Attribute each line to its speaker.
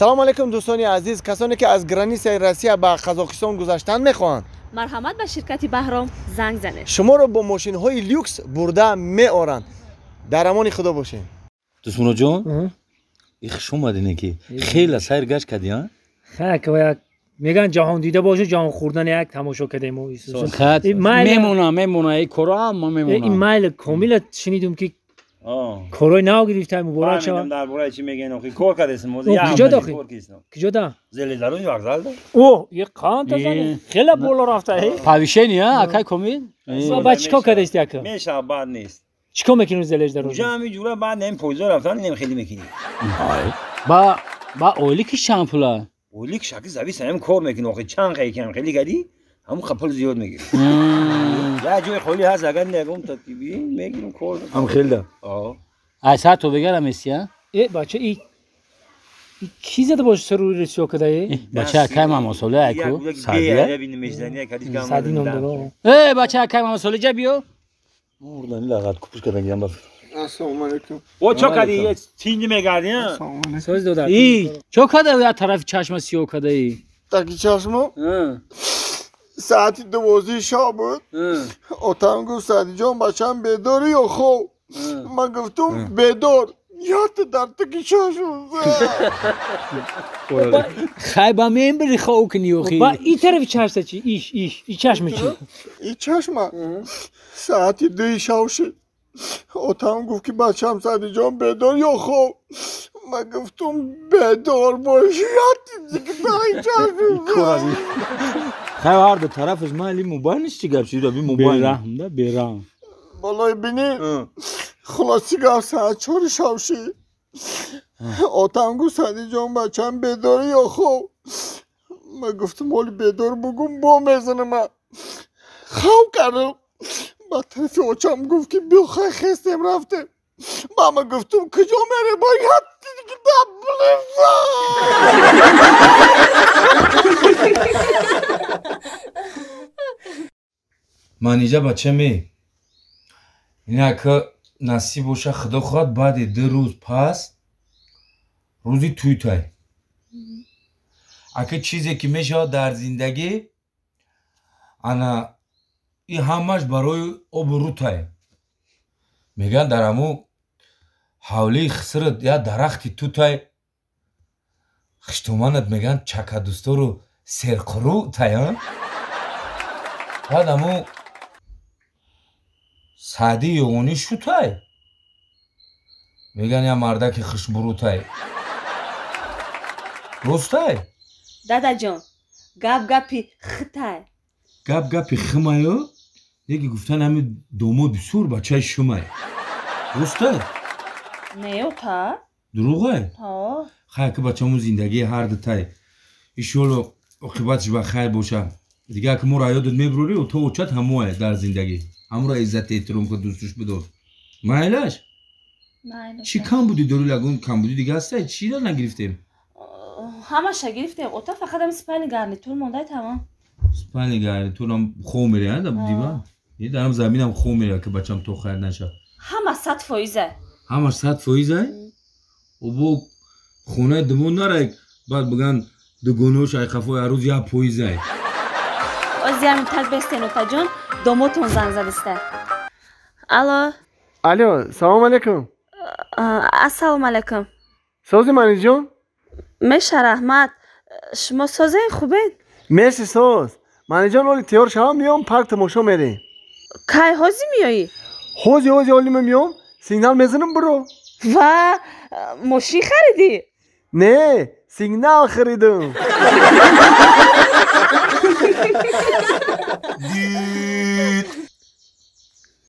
Speaker 1: Салом алейкум, дӯстони азиз, касоне ки аз границаи Россия ба Қазоқистон гузаштан мехоҳанд,
Speaker 2: марҳамат ба ширкати Баҳром занг занед.
Speaker 1: Шуморо бо мошинҳои люкс бурда меоранд. Дар амони Худо бошед.
Speaker 3: Дӯстмуроҷон, и хуш омадине ки хеле сайр гашт кардӣ, а?
Speaker 4: Ха, меган ҷаҳон дида боша, ҷаҳон хӯрдан як тамошо кардем.
Speaker 5: Мемона, мемона, и коро ҳама мемона.
Speaker 4: Ин майл комила шунидум ки корҳои нав гирифта, муборак шавад.
Speaker 6: Дар бораи чӣ мегӯен охи? Кор кардесм.
Speaker 4: Куҷо дохи? Куҷо да?
Speaker 6: Зелезаруни вокзал да.
Speaker 4: О, е қанта зани хеле боло рафта.
Speaker 5: Повышение, а, акай комил?
Speaker 4: Ба чӣ кор кардест яка?
Speaker 6: Мешава, бад нест.
Speaker 4: Чӣ кор мекунӣ зелезаруни?
Speaker 6: Уҷа ҳами ҷура баъд нем пойзо рафтан нем хеле мекунӣ.
Speaker 5: Ба ойлики чанд пула?
Speaker 6: Ойлик шаки завис ҳам кор мекунӣ охи, чанд қай кам хеле кардӣ, ҳамон қапул зиёд мегирӣ. Я ҷои холӣ ҳаст, агар нагум та би мегирам кор.
Speaker 3: Ҳам хеле да.
Speaker 5: Ай саат то бегарам эси, а?
Speaker 4: Э, бача, и ки зада боша сару рисё када, э?
Speaker 5: Бача, акай Мамасоле айку?
Speaker 3: Садия?
Speaker 4: Сади ном дора.
Speaker 5: Э, бача, акай Мамасоле ҷа биё.
Speaker 3: Мурдани лағат купуш кардан гирам баф.
Speaker 1: Ассалому алайкум.
Speaker 6: О, чо кади? Тинди мегарди, а?
Speaker 4: Соз додар.
Speaker 5: И, чо када я тарафи чашма сиё када и?
Speaker 1: Таки чашмо? Саати 12 шаб буд. Отам гуфт: Саъдиҷон, бачам бедорӣ ё хоб? Ман гуфтум бедор. Ята дар таки чашм.
Speaker 5: Хай ба мен бири хоб кунӣ охи.
Speaker 4: Ба и тарафи чашма чӣ? Иш, иш, и чашма чӣ?
Speaker 1: И чашма саати 2 шаб шуд. Отам гуфт ки бачам Саъдиҷон бедор ё хоб? Ман гуфтум бедор бош. Яти таки чашм.
Speaker 3: Хай ҳар ду тарафаш майли мобайл нест, чӣ гап шид? Би мобайл.
Speaker 5: Бераҳм да, бераҳм.
Speaker 1: Болои бинӣ, хулоси гап саат 4 шаб шид. Отам гуфт: Саъдиҷон, бачам бедорӣ ё хоб? Ман гуфтум ҳоли бедор бугум бо мезанам. Хоб кардам. Ба тарафи очам гуфт ки биё хай хестем рафтем. Мама гуфтум куҷо мерем? Бояд
Speaker 3: Манижа бача ме, инак насиб боша, худо хоҳад, баъди 2 рӯз пас рӯзи тӯйтай. Ака чизе ки мешавад дар зиндагӣ, ана и ҳамаш барои обу рутай. Мегӯянд дар ҳамун ҳавлии хисрат я дарахти тутай, хиштоманат мегӯянд чакадӯстору серқурӯтай. Баъд ҳамун Саъдии ёғонӣ шутай, мегӯянд я мардаки хушбурӯтай. Ростай?
Speaker 2: Дадаҷон, гап гапи хитай.
Speaker 3: Гап гапи химаю, яки гуфтан ҳами домод бисёр бачаи шумай. Ростай?
Speaker 2: Не, ота.
Speaker 3: Дурӯғай?
Speaker 2: Ҳо.
Speaker 3: Хай ки бачамон зиндагии ҳар дутай. Иншоалло оқибаташ ба хайр боша. Дигар ки моро ёдат мебурӣ, то очат ҳамое дар зиндагӣ. Ҳамро иззат эҳтиром ка дӯстуш бидор. Майлаш?
Speaker 2: Майлаш.
Speaker 3: Чӣ камбудӣ дорӣ? Ягон камбудӣ дига ҳастай? Чиро нагирифтем?
Speaker 2: Ҳамаша гирифтем. Ота, фақат ҳами спальни гарнитур мондай, тамом.
Speaker 3: Спальни гарнитурам хоб мере, да диван? Е, дарам заминам хоб мере, ки бачам то хайр наша.
Speaker 2: Ҳама 100%.
Speaker 3: Ҳамаш 100%? Обо хонаи думон нарай, баъд биган дугонош ай қафои арӯз 1%.
Speaker 2: Ози ҳамин так бестен, отаҷон, домотон занг задиста. Алло.
Speaker 1: Алло, салом алейкум.
Speaker 2: Ассалому алайкум.
Speaker 1: Сози Маниҷон?
Speaker 2: Меша, раҳмат. Шумо созен, хубен?
Speaker 1: Мерси, соз. Маниҷон, оли тайёр шавам, миём парк тамошо мерем.
Speaker 2: Кай ҳозир миёӣ?
Speaker 1: Ҳози ҳози оли ма миём, сигнал мезанам, биро.
Speaker 2: Ва мошин харидӣ?
Speaker 1: Не, сигнал харидам.
Speaker 3: Дид.